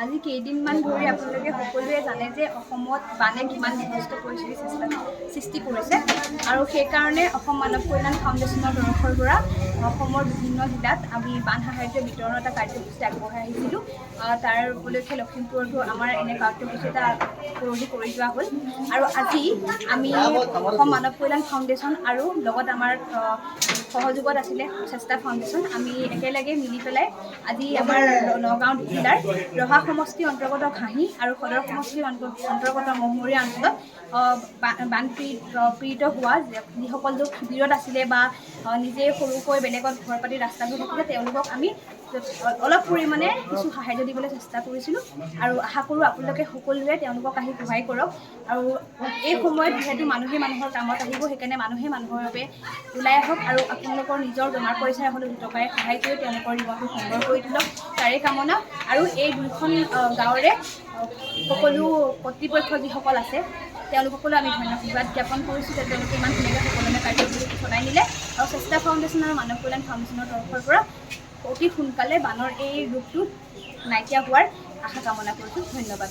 আজি কেইদিনমান ধৰি আপোনালোকে সকলোৱে জানে যে অসমত বানে কিমান বিধ্বস্ত পৰিস্থিতিৰ সৃষ্টি কৰিছে আৰু সেইকাৰণে অসম মানৱ কল্যাণ ফাউণ্ডেশ্যনৰ তৰফৰ পৰা অসমৰ বিভিন্ন জিলাত আমি বান সাহাৰ্য বিতৰণৰ এটা কাৰ্যসূচী আগবঢ়াই আহিছিলোঁ। তাৰ উপলক্ষে লখিমপুৰতো আমাৰ এনে কাৰ্যসূচী এটা পৰহি কৰি যোৱা হ'ল আৰু আজি আমি অসম মানৱ কল্যাণ ফাউণ্ডেশ্যন আৰু লগত আমাৰ সহযোগত আছিলে চেষ্টা ফাউণ্ডেশ্যন, আমি একেলগে মিলি পেলাই আজি আমাৰ নগাঁও জিলাৰ ৰহা সমষ্টিৰ অন্তৰ্গত ঘাঁহি আৰু সদৰ সমষ্টিৰ অন্তৰ্গত মহমৰীয়া অঞ্চলত বানপীড়িত পীড়িত হোৱা যিসকল লোক শিবিৰত আছিলে বা নিজে সৰুকৈ বেলেগত ঘৰ পাতি ৰাস্তাবোৰ থাকিলে, তেওঁলোকক আমি অলপ পৰিমাণে কিছু সাহাৰ্য দিবলৈ চেষ্টা কৰিছিলোঁ। আৰু আশা কৰোঁ আপোনালোকে সকলোৱে তেওঁলোকক আহি সহায় কৰক। আৰু এই সময়ত যিহেতু মানুহে মানুহৰ কামত আহিব, সেইকাৰণে মানুহে মানুহৰ বাবে ওলাই আহক আৰু আপোনালোকৰ নিজৰ জমা পইচাৰে হ'লেও 2 টকাৰে সহায় কৰি তেওঁলোকৰ জীৱনটো সুন্দৰ কৰি তোলক, তাৰে কামনা। আৰু এই দুইখন গাঁৱৰে সকলো কৰ্তৃপক্ষ যিসকল আছে, তেওঁলোকলৈ আমি ধন্যবাদ জ্ঞাপন কৰিছোঁ যে তেওঁলোকে ইমান ধুনীয়াকৈ সকলোৱে কাৰ্যসূচী চলাই নিলে। আৰু চেষ্টা ফাউণ্ডেশ্যন আৰু মানৱ কল্যাণ ফাউণ্ডেশ্যনৰ তৰফৰ পৰা অতি সোনকালে বানৰ এই ৰূপটো নাইকিয়া হোৱাৰ আশা কামনা কৰিছোঁ। ধন্যবাদ।